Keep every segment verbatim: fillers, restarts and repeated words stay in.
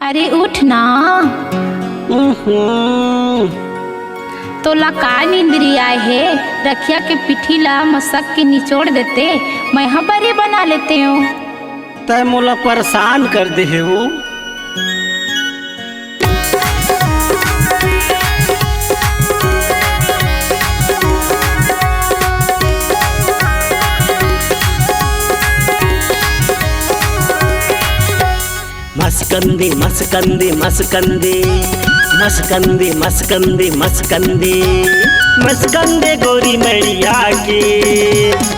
अरे उठ ना। उहुं। तोला का नींदरी आए हे? रखिया के पीठी ला मसक के निचोड़ देते, मैं ह बरी बना लेते हूँ। तै मोला परेशान कर दे हे वो। मस्कंदी, मस्कंदी, मस्कंदी, मस्कंदी, मस्कंदी, मस्कंदी, मस्कंदी गोरी मड़िया के,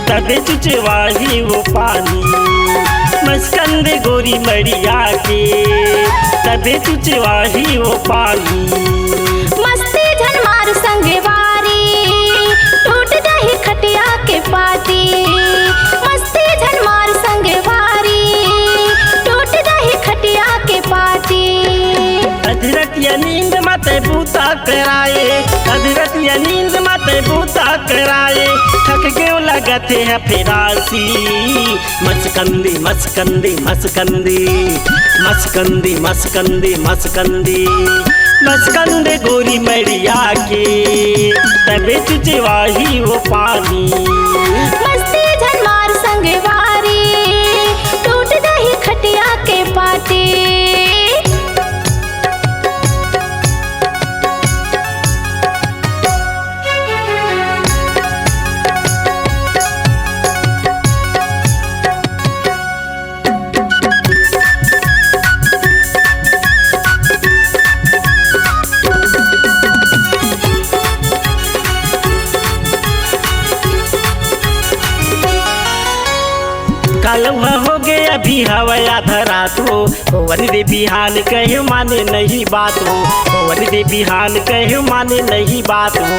तबे चुचवाही वो पानी। मस्कंदी गोरी मड़िया के, तबे चुचवाही वो पानी। मस्ती झन मार संगवारी, टूट जाही खटिया के पाती। मस्ती झन मार संगवारी, टूट जाही खटिया के पाती। अधरतिया नींद मते बूता कराए, अधरतिया नींद मते बूता कराए, थक गेव लगत हे फिरासी। मस्कंदी, मस्कंदी, मस्कंदी, मस्कंदी, मस्कंदी, मस्कंदी, मस्कंदी गोरी मड़िया के, तबे चुचवाही वो पानी। मस्ती झन मार संगवारी, टूट जाही खटिया के पाती। कालू ह होगे अभी हवय आधा रात वो, होवन दे बिहान कहे माने नहीं बात वो, होवन दे बिहान कहे माने नहीं बात वो।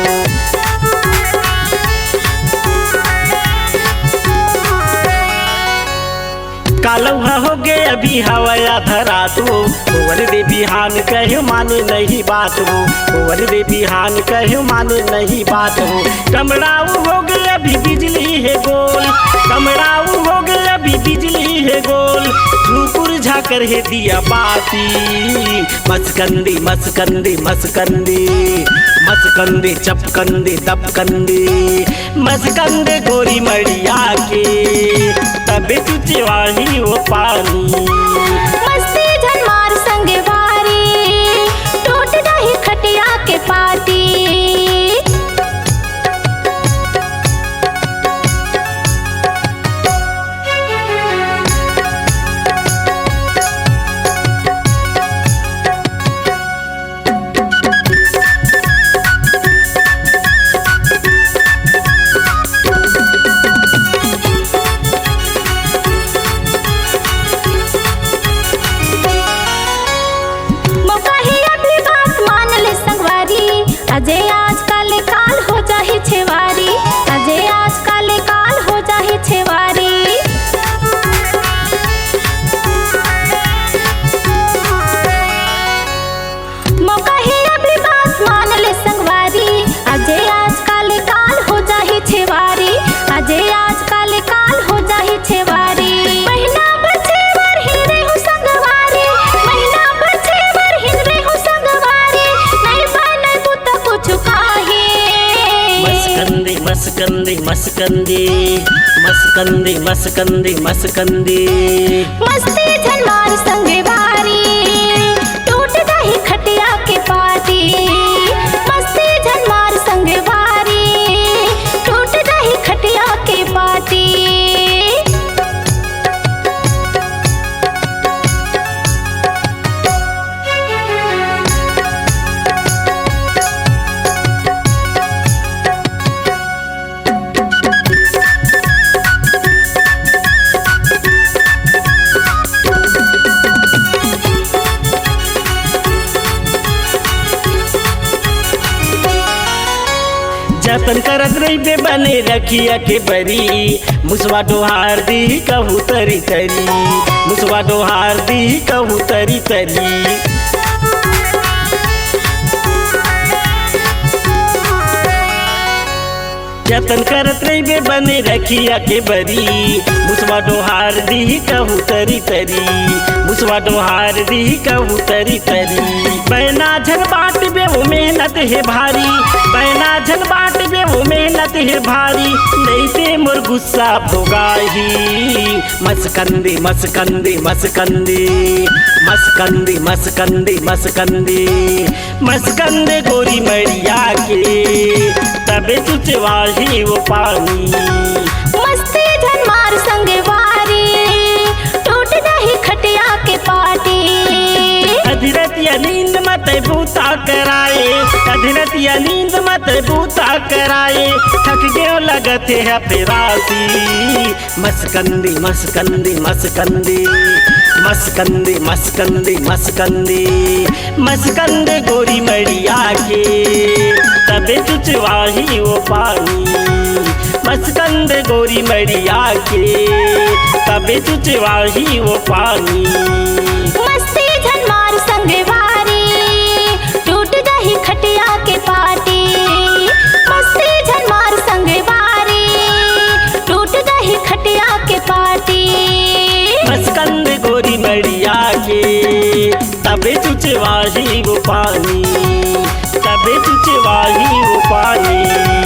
कालू ह होगे अभी हवय आधा रात वो, होवन दे बिहान कहे माने नहीं बात वो, होवन दे बिहान कहे माने नहीं बात वो। कमड़ाऊ होगे अभी बिजली हे गोल, कमड़ाऊ होगे अभी बिजली हे गोल, झुकुर झाकर हे दिया बाती। मस्कंदी, मस्कंदी, मस्कंदी, मस्कंदी, चपकंदी, दपकंदी, मस्कंदी गोरी मड़िया के, तबे चुचवाही वो पानी। मस्ती झन मार संगवारी, टूट जाही खटिया के पाती। मोका ही अभी बात मान ले संगवारी, अजय आजकल काल हो जाही छेवारी, अजय आजकल काल हो जाही छेवारी। मोका ही अभी बात मान ले संगवारी, अजय आजकल काल हो जाही छेवारी, अजय आजकल काल हो जाही छेवारी। महीना बचे बर ही रहू संगवारी, महीना बचे बर ही रहू संगवारी, नहीं बने तू तो कुछ काहे। मस्कंदी, मस्कंदी, मस्कंदी, मस्कंदी, मस्कंदी, मस्कंदी। मस्ती झन मार संगवारी, टूट जाही खटिया के पाती। मस्ती झन मार संगवारी, टूट जाही खटिया के पाती। जतन करत रहिबे बने रखिया के बरी, मुसवा डोहार दी कहू तरी तरी, मुसवा डोहार दी कहू तरी तरी। जतन करत रहिबे बने रखिया के बरी, मुसवा डोहार दिही कहूँ तरी तरी, मुसवा डोहार दिही कहूँ तरी तरी। बैना झन बांटबे वो मेहनत हे भारी, बैना झन बांटबे वो मेहनत हे भारी, नइते मोर गुस्सा भोगाही। मसकंदी मसकंदी मसकंदी, मसकंदी मसकंदी मसकंदी, मसकंद गोरी मड़िया के, तबे चुचवाही वो पानी। मस्ती झन मार संगवारी, टूट जाही खटिया के पाटी। अधरतिया नींद मत बूता कराए, अधरतिया नींद मत बूता कराए, थक गयो लगत हे पेरासी। मसकंदी मसकंदी मसकंदी, मसकंदी मसकंदी मसकंदी, मसकंद गोरी मड़िया के, तबे चुचवाही वो पानी। मसकंद गोरी मड़िया के, तबे चुचवाही वो पानी। मस्ती झन मार संगवारी, टूट जाही खटिया के पाटी। मस्ती झन मार संगवारी, टूट जाही खटिया के पाटी। मसकंद गोरी मड़िया के, तबे चुचवाही वो पानी, तबे चुचवाही वो पानी।